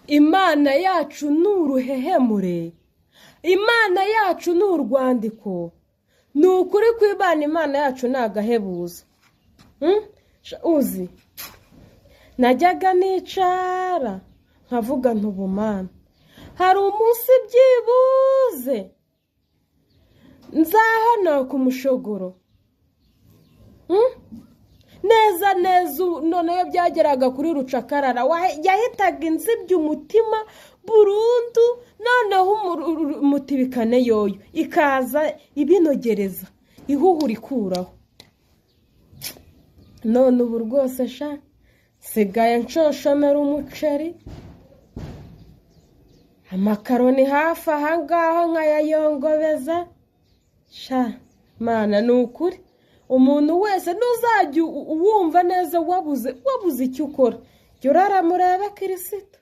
Imana yacu ni uruhehemure, Imana yacu ni urwandiko, ni ukuri kw'Imana, Imana yacu ni agahebuzo. Uzi najyaga nicara nkavuga ntubumana, hari umunsi byibuze nzahonoka umushogoro neza neza. Noneho byageraga kuri rucakarara, yahitaga inzibya umutima burundu, noneho umutibikane yoyo ikaza ibinogereza ihuhura ikuraho. None ubu rwose sha nsigaye nshoshomera umuceri, amakaroni hafi aha ngaho nkayayongobeza. Sha Mana, ni ukuri umuntu wese ntuzajya wumva neza wabuze icyo ukora, jya uraramurebe Kirisito.